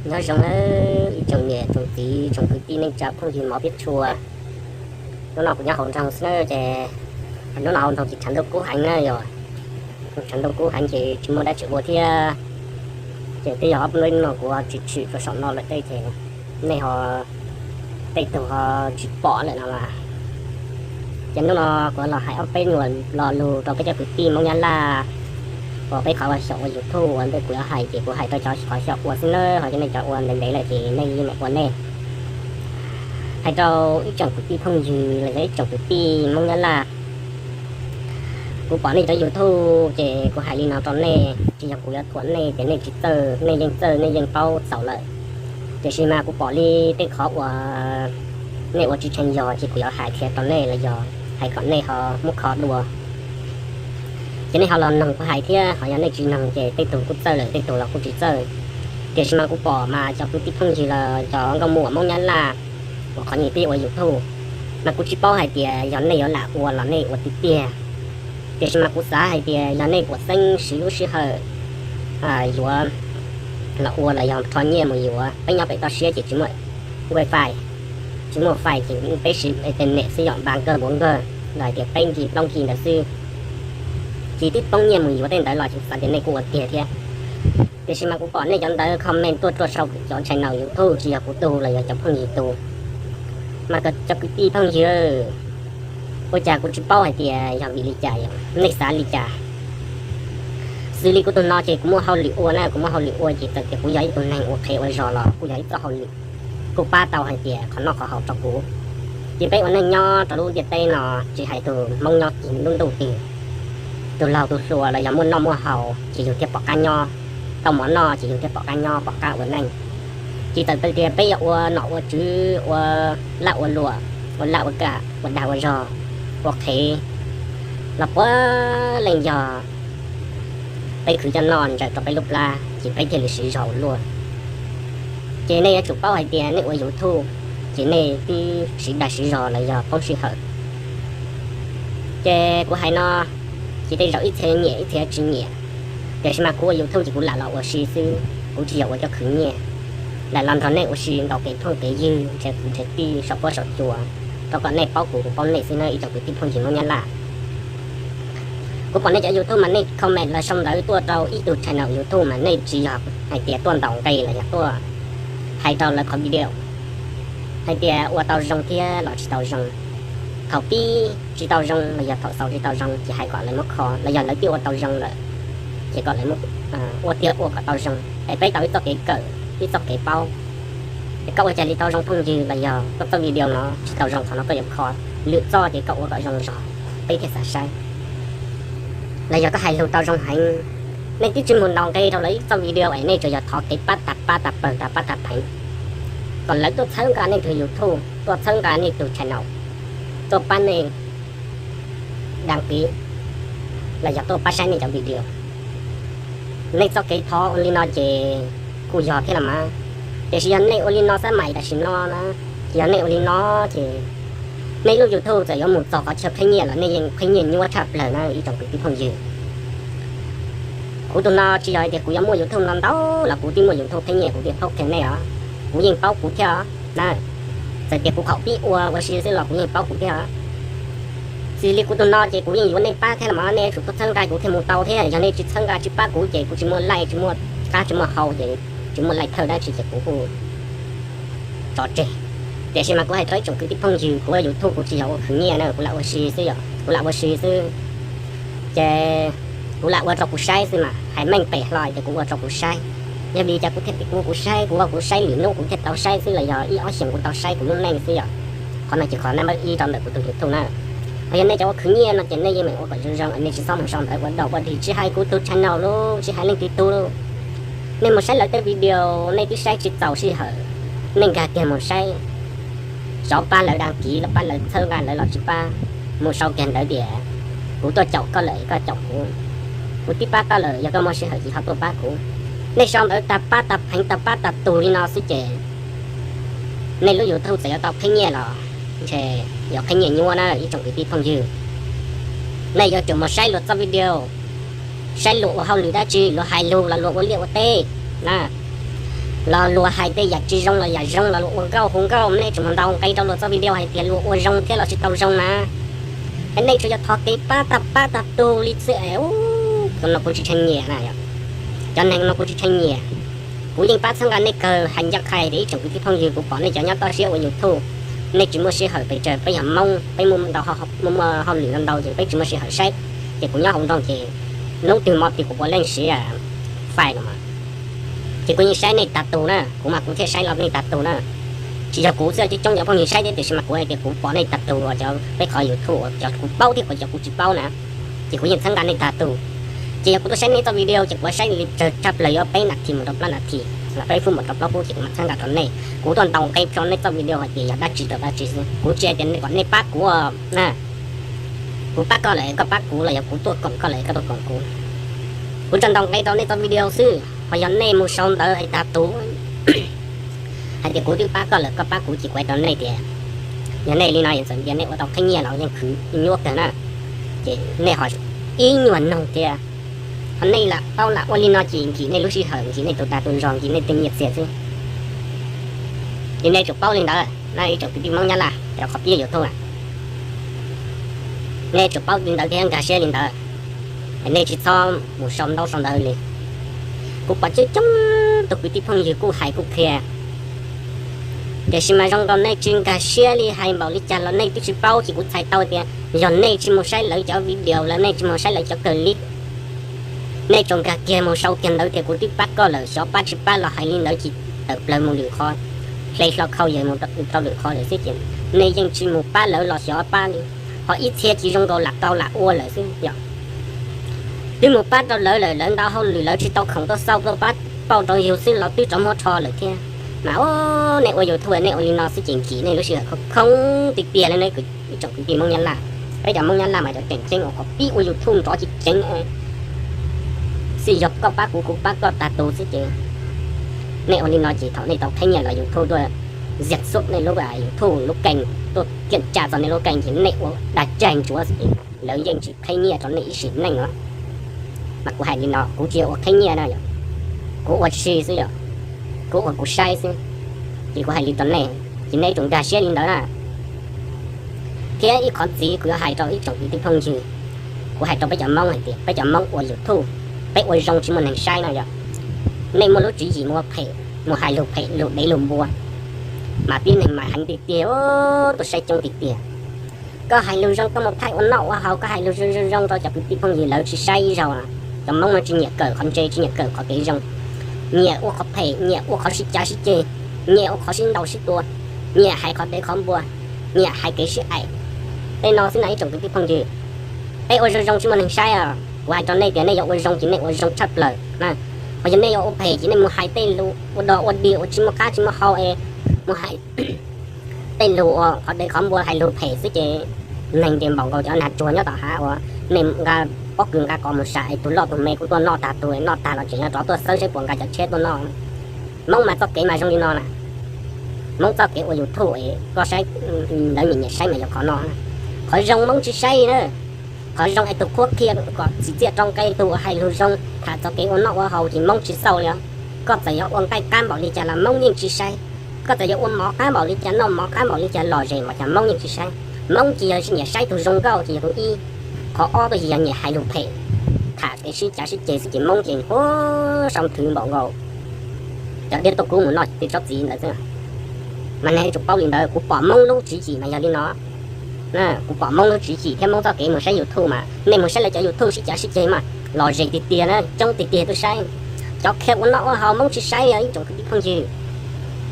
Nyob zoo nawb ib tsoom niam tsoom txiv tsoom kwv tij neej tsa phooj ywg mov thiab tshua. Hnub no kuv nyob hauv nroog xwb na ces hnub no hauv nroog ces tshav ntuj kub heev na yog, tshav ntuj kub heev ces tsis muaj dab tsi ua thiab. Ces twb yog ob peb hnub no kuv tsis tshwm rau saum no lawm tej ces nej ho tej tug ho tsis pom lawm no mas. Ces hnub no kuv los hais ob peb nyuag lo lus rau peb cov kwv tij Hmoob Nyab Laj uas peb qhov xyaum ua YouTube uas ntej kuv yuav hais ces kuv hais rau cov qhov xyaum ua xwb nawb, ho cov nej cov ua ntev ntev lawm ces nej yeej ua nej. Hais rau ib tsoom kwv tij phooj ywg los yog ib tsoom kwv tij Hmoob Nyab Laj, kuv pom nej cov YouTube ces kuv hais li no rau nej, tsis yog kuv yuav thuam nej tias nej tsis txawj, nej yeej txawj nej yeej paub txaus lawm. Tiam sis mas kuv pom li tej qhov uas nej ua tsis tshee yog ces kuv yuav hais qhia rau nej los yog hais kom nej ho muab kho dua. Ces nej ho los noog kuv hais thiab, ho yog nej tsis noog ces tej tug kuj txawj lawm tej tug los kuj tsis txawj. Tiam sis mas kuv pom mas cov kwv tij phooj ywg los cov nkauj muam Hmoob Nyab Laj uas qhov nyuag pib ua YouTube, mas kuv tsis paub hais tias yog nej yuav lam ua los nej ua tiag tiag. Tiam sis mas kuv xav hais tias yog nej puas xeeb siv lub sij hawm yuav los ua los yog rho nyiaj mus yuav, peb nyob pem toj siab ces tsis muaj wifi, tsis muaj fais ces peb siv internet xwb yom, npa nkawg npuav nkawg los hais tias peb nkig plaub nkig ntawd xwb. Ces twb poob nyiaj mus yuav tej ntawd los kuv xav tias nej kuj ua tiag thiab. Tiam sis mas kuv pom nej cov ntawd comment tuaj tuaj saum cov channel YouTube tsis yog kuv tug los yog cov phooj ywg tug. Mas cov kwv tij phooj ywg, ua cas kuv tsis paub hais tias yog vim li cas, yog nej xav li cas. Xws li kuv tus no ces kuv muaj hauj lwm ua na, kuv muaj hauj lwm ua ces txawm tias kuv yog ib tug neeg ua qhev ua zog los kuj yog ib txoj hauj lwm, kuj pab tau hais tias qhov noj qhov haus rau kuv. Ces peb ua neej nyob rau lub ntiaj teb no, tsis hais tus Hmoob nyob tim lub ntuj twg, tus laug tus hluas los yog muaj noj muaj haus ces yus thiaj pom qab nyob, tau mov noj ces yus thiaj pom qab nyob pom qab ua neej. Ces txawm tias peb yuav ua nom ua tswv, ua laj ua luam, ua laj ua kam, ua dag ua zog, ua qhev los puav leej yog peb khwv coj noj ntsaws rau peb lub plab ces peb thiaj li siv zog ua luaj. Ces nej yuav tsum paub hais tias nej ua YouTube ces nej twb siv dag siv zog los yog poob sij hawm. Ces kuv hais no, ces tej zaum ib txhia nyiam ib txhia tsis nyiam, tiam sis mas kuv ua YouTube ces kuv lam los ua si xwb, kuv tsis yog ua coj khwv nyiaj. Lam los nrog nej ua si ntaus kev phooj kev ywg nrhiav kwv nrhiav tij saum huab saum cua, rau kom nej paub kuv kuv paub nej xwb na ib tsoom kwv tij phooj ywg Hmoob Nyab Laj. Kuv pom nej cov YouTube mas nej comment los sau ntawv tuaj rau ib tug channel YouTube mas nej tsis yog hais tias tuaj ntaus nqi los yog tuaj hais rau lawv qhov video hais tias ua tau zoo thiab los tsis tau zoo. Thaum pib tsis tau zoo los yog thaum xaus tsis tau zoo ces hais kom lawv muab kho, los yog lawv twb ua tau zoo lawm ces kom lawv ua tiag ua kom tau zoo es peb tau ib txoj kev kawm, ib txoj kev paub. Es koj ua cas li tau zoo phooj ywg los yog koj txoj video no tsis tau zoo qhov no koj yuav kho lwm txoj ces koj ua kom zoo zog peb thiaj xav saib. Los yog koj hais lus tau zoo heev, nej twb tsis mus ntaus nqi rau lawv ib txoj video es nej tsuas yog thov kev pab tag pab tag pawg tag pab tag pheev kom lawv tuaj txhawb nqa nej tus YouTube, tuaj txhawb nqa nej tus channel, tuaj pab nej đăng ký los yog tuaj pab saib nej cov video. Nej txoj kev thov ua li no ces kuj yog thiab los mas, tiam sis yog nej ua li no xab mais tam sim no na, yog nej ua li no ces nej lub YouTube txawm yuav mus txog qhov chaw qhib nyiaj los nej yeej qhib nyiaj nyuaj tshaj plaws na ib tsoom kwv tij phooj ywg. Kuv tus no tsis yog hais tias kuv yuav muaj YouTube no ntau los kuv twb muaj YouTube qhib nyiaj kuv thiaj paub qhia nej os, kuv yeej paub kuv thiab os na. Txawm tias kuv qhov pib ua ua si xwb los kuv yeej paub kuv thiab os. Xws li kuv tus no ces kuv yeej yuav nej pab thiab los mas nej yuav tsum tuaj txhawb nqa kuv thiaj mus tau thiab, yog nej tsis txhawb nqa tsis pab kuv ces kuv tsis muaj laij tsis muaj qab tsis muaj hau ces tsis muaj laij thawj dab tsi ces kuv kuj tso tseg. Tiam sis mas kuv hais rau ib tsoom kwv tij phooj ywg, kuv ua YouTube kuv tsis yog ua khwv nyiaj na, kuv lam ua si xwb yom, kuv lam ua si xwb. Ces kuv lam ua rau kuv saib xwb mas hais meej pem hlo ces kuv ua rau kuv saib. Yog vim li cas kuv thiaj tias kuv ua kuv saib, kuv ua kuv saib lwm hnub kuv thiaj tau saib xwb los yog ib ob xyoos kuv tau saib kuv lub neej xwb yom. Qhov no ces qhov number ib rau ntawm kuv tus YouTube na. Ho yog nej cov ua khwv nyiaj no ces nej yeej meem ua kom zoo zoo, nej tsis txhob mus sau ntawv ua dog ua dig tsis hais kuv tus channel los tsis hais leej twg tug. Nej mus saib lawv tej video nej twb saib tsis txaus sij hawm, nej nkag kiag mus saib, xyov pab lawv đăng ký los pab lawv txhawb nqa lawv los tsis pab, mus sau kiag ntawv tias kuv tuaj caum koj lawm koj caum kuv, kuv twb pab koj lawm yog koj muaj sij hawm ces ho tuaj pab kuv. Nej sau ntawv tag pab tag pheev tag pab tag tug li no xwb ces nej lub YouTube txawm yuav tau qhib nyiaj los ntshe yuav qhib nyiaj nyuaj na ib tsoom kwv tij phooj ywg. Nej yuav tsum mus saib luag txoj video, saib luag ua hauj lwm dab tsi, luag hais lus los luag ua liaj ua teb na. Los luag hais tej yam tsis zoo los yam zoo los luag ua nkauj hu nkauj, nej tseem mus ntaus nqe rau luag txoj video hais tias luag ua zoo thiab los tsis tau zoo na. Es nej tsuas yog thov kev pab tag pab tag tug li xwb es, no kuv tsis tshee nyiam na yom. Cov neeg no kuv tsis tshee nyiam. Kuv yeej pab txhawb nqa nej kawg, hais ncaj qha tias ib tsoom kwv tij phooj ywg, kuv pom nej cov nyob toj siab ua YouTube, nej tsis muaj sij hawm pes tsawg, peb yog Hmoob peb muaj ntau, muaj muaj hauj lwm ntau ntau ces peb tsis muaj sij hawm saib. Ces kuv nyob hauv nroog ces hnub twg hmo twg kuv puav leej siv fais no mas, ces kuv yeej saib nej tag tug na, kuv mas kuv thiaj saib los nej tag tug na. Tsis yog kuv xwb, coob coob cov phooj ywg saib thiab, tiam sis mas kuv hais tias kuv pom nej tag tug uas cov peb qhov YouTube uas cov kuv paub thiab cov kuv tsis paub na, ces kuv yeej txhawb nqa nej tag tug. Ces yog kuv tuaj saib nej txoj video ces kuv saib li tsawg tshaj plaws yuav peb nas this mus rau plaub nas this, los peb phút mus rau plaub phút ces kuv mam txhawb nqa rau nej. Kuv tuaj ntaus nqe rau nej txoj video hais tias yog dab tsi rau dab tsi xwb, kuv tsis hais tias kom nej pab kuv na. Kuv pab koj lawm koj pab kuv, los yog kuv tuaj koom koj lawm koj tuaj koom kuv. Kuv tsuas ntaus nqe rau nej txoj video xwb, ho yog nej mus sau ntawv es tag tug hais tias kuv twb pab koj lawm koj pab kuv ces kuv hais rau nej tias, yog nej li no es txawm tias nej ua tau qhib nyiaj los yeej khwv nyuaj kawg na. Ces nej ho ib nyuag noog thiab, ho nej lam paub lam ua li no ces nkim nej lub sij hawm, nkim nej tus dag tus zog, nkim nej tej nyiaj txiag xwb. Ces nej tsum paub li ntawd na ib tsoom kwv tij Hmoob Nyab Laj, cov qhov pib YouTube na, nej tsum paub li ntawd thiab nkag siab li ntawd, nej tsis txhob mus sau ntaub sau ntawv li. Kuv pom coob coob tus kwv tij phooj ywg kuj hais kuj qhia, tiam sis mas zoo nkaus nej tsis nkag siab li, hais npaum li cas los nej twb tsis paub. Ces kuv txhais tau tias yog nej tsis mus saib lawv cov video, los nej tsis mus saib lawv cov clip, nej tsuas nkag kiag mus sau kiag ntawv tias kuv twb pab koj lawm, xyov pab tsis pab los hais li ntawd ces tawm plaws mus lwm qhov, hle hlo khau yawg mus rau lwm qhov lawm xwb ces nej yeej tsis mus pab lawv los xyov pab li. Ho ib txhia ces zoo nkaus lam tau lam ua lawm xwb yom. Twb mus pab rau lawv lawm, lawv ntau hauj lwm lawv tsis tau khoom tuaj xauj tuaj pab pauj rau yus xwb los twb rov muab rho lawm thiab. Mas nej ua YouTube nej ua li no xwb ces nkim nej lub sij hawm khoob khoob tiag tiag li ne ib tsoom kwv tij Hmoob Nyab Laj. Peb cov Hmoob Nyab Laj mas cov tseem ceeb uas qhov pib ua YouTube nrov tsis ceev, xij yog koj pab kuv kuv pab koj tag tus xwb ces nej ua li no ces thaum nej tau qhib nyiaj los YouTube tuaj ziag xub nej lub YouTube lub keej, tuaj kiam tsa txog nej lub keej ces nej ua dag cag ntsuav xwb ces lawv yeej tsis qhib nyiaj rau nej ib sim neej os. Mas kuv hais li no kuv tsis yog ua qhib nyiaj na yom, kuv ua si xwb yom, kuv ua kuv saib xwb. Ces kuv hais li rau nej, ces nej tsum nkag siab li ntawd na. Thiab ib qhov ntxiv kuv yuav hais rau ib tsoom kwv tij phooj ywg, kuv hais rau peb cov Hmoob hais tias peb cov Hmoob ua YouTube, peb ua zoo tsis muaj neeg saib no yom. Nej muaj lub tswv yim mus ua phem, mus hais lus phem lus dev lus npua, mas tib neeg mas heev tiag tiag, tuaj saib coob tiag tiag. Koj hais lus zoo, koj mus thaij ua noj ua haus, koj hais lus zoo zoo zoo rau cov kwv tij phooj ywg lawv tsis saib ib zaug. Cov Hmoob no tsis nyiam kawm qhov ntse, tsis nyiam kawm qhov kev zoo, nyiam ua qhov phem, nyiam ua qhov sib cav sib ceg, nyiam ua qhov sib ntaus sib tua, nyiam hais qhov dev qhov npua, nyiam hais kev sib aim. Tej no xwb na ib tsoom kwv tij phooj ywg. Peb ua zoo zoo tsis muaj neeg saib os. Kuv hais rau nej tias nej yuav ua zoo ces nej ua zoo tshaj plaws na, ho yog nej yuav ua phem ces nej mus hais tej lus ua dog ua dig uas tsis muaj qab tsis muaj hau es mus hais tej lus uas qhov dev qhov npua hais lus phem xwb ces neeg ces npaum nkaus cov nag tsuag nyob tom hav uas nej nqa pob kws nqa qos mus sam es tus loj tus me kuj tuaj noj tag, tus noj tag los tseem yuav rov tuaj xawb seb puas nqa cov tsheb tuaj noj. Hmoob mas txoj kev mas zoo li no na. Hmoob txoj kev ua YouTube es koj saib, lawv nyiam nyiam saib mas yog qhov no. Qhov zoo Hmoob tsis saib na. Qhov zoo es tus qhuab qhia kom tsim txiaj rau nqe, tus uas hais lus zoo tham txog kev ua noj ua haus ces Hmoob tsis xauj li os. Koj txawm yuav ua nqaij qab npaum li cas los Hmoob yeej tsis saib. Koj txawm yuav ua mov qab npaum li cas, noj mov qab npaum li cas, lom zem npaum cas Hmoob yeej tsis saib. Hmoob ces yog nyiam saib tus zoo nkauj ces yog tus ib. Qhov ob tuaj ces yog nyiam hais lus phem, tham kev sib cav sib ceg xwb ces Hmoob ces huab sau nthwv npaum nkaus cov diab tuaj kub mus noj tej tsob txiv ntawd xwb. Mas nej tsum paub li ntawd, kuv pom Hmoob lub tswv yim mas yog li no. Kuv pom Hmoob lub tswv yim thiab Hmoob txoj kev mus saib YouTube mas nej mus saib lawv cov YouTube sib cav sib ceg mas lom zem tiag tiag na, coob tiag tiag tuaj saib. Cov qhia ua noj ua haus Hmoob tsis saib os ib tsoom kwv tij phooj ywg.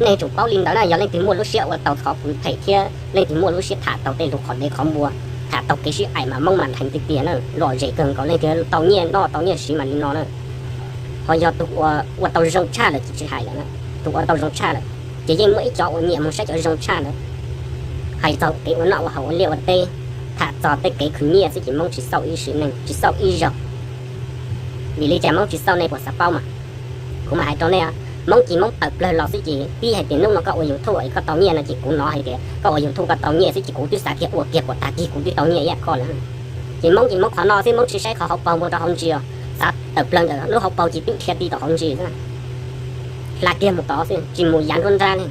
Nej tsum paub li ntawd na, yog leej twg muaj lub siab ua tau qhov phem thiab leej twg muaj lub siab tham tau tej lus qhov dev qhov npua, tham tau kev sib aim mas Hmoob mas dheev tiag tiag na, lom zem kawg nkaus, leej twg tau nyiaj noj tau nyiaj siv mas li no na. Ho yog tus uas ua tau zoo tshaj lawm ces tsis hais lawm na, tus ua tau zoo tshaj lawm, ces yeej muaj ib cov uas nyiam mus saib cov zoo tshaj ntawd. Hais txog kev ua noj ua haus ua liaj ua teb, tham txog tej kev khwv nyiaj xwb ces Hmoob tsis xauj ib sim neej, tsis xauj ib zaug. Vim li cas Hmoob tsis xauj nej puas xav paub mas? Kuv mam hais rau nej, Hmoob ces Hmoob tawm plawg los xwb ces tib hais tias hnub no koj ua YouTube es koj tau nyiaj no ces kuv hnov hais tias koj ua YouTube koj tau nyiaj xwb ces kuv twb xav kiag ua kiag kom tag kis kuv twb tau nyiaj ib yam koj lawm. Ces Hmoob ces Hmoob qhov no xwb, Hmoob tsis saib qhov hauv paug npua rau hauv ntsis os, xav tawm plawg ntawm lub hauv paug ces twb dhia ti tom hauv ntsis xwb. Hla kiag mus tod xwb, tsis mus yav nruab nrab li,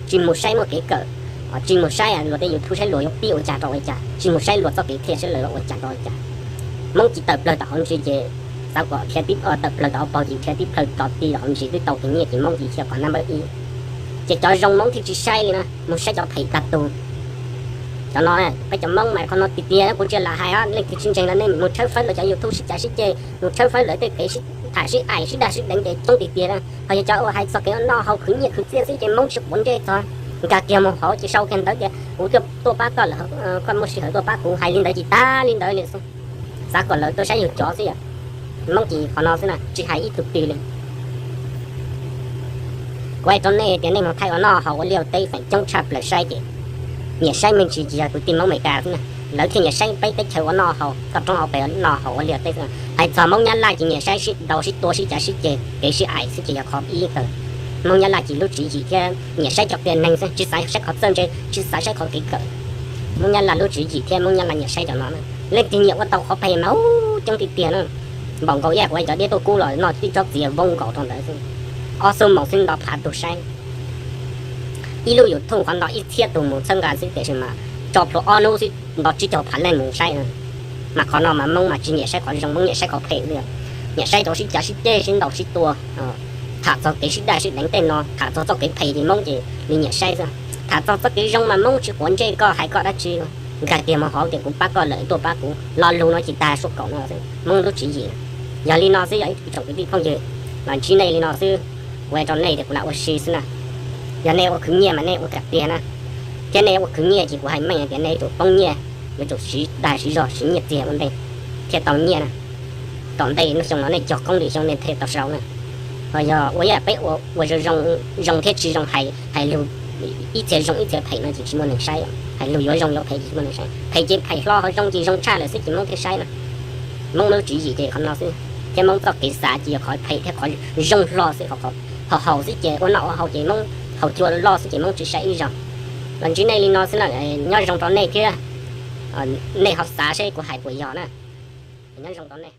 tsis mus saib muaj kev kawm, tsis mus saib luag tej YouTube saib luag yuav pib ua cas rau ua cas, tsis mus saib luag txoj kev qhia saib lawv ua cas rau ua cas. Hmoob cia tawm plawg tom hauv ntsis ces xav kom khiav tib, tawm plawg tom hauv paug ces khiav tib plhaw tom ti hauv ntsis twb tau tus nyiaj ces Hmoob cia tawm qhov nab npawb ib. Ces cov zoo Hmoob thiaj tsis saib li na, mus saib cov phem tag tug. Cov no, peb cov Hmoob mas qhov no tiag tiag, kuv tsis lam hais, leej twg tsis ntseeg los nej mus tshawb fawb lawv cov YouTube sib cav sib ceg, mus tshawb fawb lawv tej kev tham sib aim sib dag sib deev ces coob tiag tiag. Ho yog cov uas hais txog kev ua noj haus khwv nyiaj khwv txiaj xwb ces Hmoob tsis quav ntsej txog, nkag kiag mus hauv ces sau kiag ntawv tias kuv tuaj pab koj lawm, koj muaj sij hawm tuaj pab kuv, hais li ntawd ces tag li ntawd li xwb. Xav kom lawv tuaj saib yus cov xwb yom. Hmoob ces qhov no xwb na, tsis hais ib tug twg li. Kuv hais rau nej tias nej mus thaij ua noj haus ua liaj ua teb feem coob tshaj plaws saib ces nyiam saib me ntsis ces yog kwv tij Hmoob Amelikas xwb na. Lawv thiaj nyiam saib peb teb chaws ua noj haus toj roob hauv pes ua noj haus ua liaj teb xwb. Hais txog Hmoob Nyab Laj ces nyiam saib sib daus sib tua sib cav sib ceg kev sib aim xwb ces yog qhov ib kawg. Hmoob Nyab Laj ces lub tswv yim thiab nyiam saib cov qias neeg xwb, tsis xav saib qhov txawj ntse, tsis xav saib qhov kev kawm. Hmoob Nyab Laj lub tswv yim thiab Hmoob Nyab Laj nyiam saib cov no na. Leej twg nyiam ua tau qhov phem mas ub coob tiag tiag na. Npaum nkaus ib yam kuv cov diab tuaj kub los noj tib tsob txiv vau nkaus rau ntawd xwb. Ob xuab moos xwb nto phav tug saib. Ib lub YouTube qhov nto ib txhiab tug mus txhawb nqa xwb tiam sis mas tso plhuav ob hnub xwb nto tsib caug phav leej mus saib. Mas qhov no mas Hmoob mas tsis nyiam saib qhov zoo, Hmoob nyiam saib qhov phem li. Nyiam saib cov sib cav sib ceg sib ntaus sib tua, tham txog kev sib daj sib deev tej no, tham txog txoj kev phem ces Hmoob ces nws nyiam saib xwb. Tham txog txoj kev zoo mas Hmoob tsis quav ntsej, koj hais koj dab tsi, nkag kiag mus hauv tias kuv pab koj lawm, tuaj pab kuv, lo lus no ces tag suab kaum no xwb, Hmoob lub tswv yim. Yog li no xwb yog ib tsoom kwv tij phooj ywg, los ntsib nej li no xwb, kuv hais rau nej tias kuv lam ua si xwb na. Yog nej ua khwv nyiaj mas nej ua kam tiag na, thiab nej ua khwv nyiaj ces kuv hais meej tias nej yuav tsum poob nyiaj, yuav tsum siv dag siv zog siv nyiaj txiag ua ntej thiaj tau nyiaj na. Tom ntej lub xyoo no nej cog koob lwm xyoo nej thiaj tau sau na. Ho yog ua ib yam peb ua zoo, zoo thiab tsis zoo, hais lus ib txhia zoo ib txhia phem no ces tsis muaj neeg saib. Hais lus yuav zoo yuav phem ces tsis muaj neeg saib, phem ces phem hlo, ho zoo ces zoo tshaj lawm xwb ces Hmoob thiaj saib na. Hmoob lub tswv yim ces qhov no xwb, thiab Hmoob txoj kev xav ces yog qhov phem thiab qhov zoo hlo xwb, qhov haus xwb ces ua noj ua haus ces Hmoob haus cua loj xwb ces Hmoob tsis saib ib zaug. Los ntsib nej li no xwb na, nyob zoo rau nej thiab. Nej ho xav seb kuv hais puas yog na. Nyob zoo rau nej.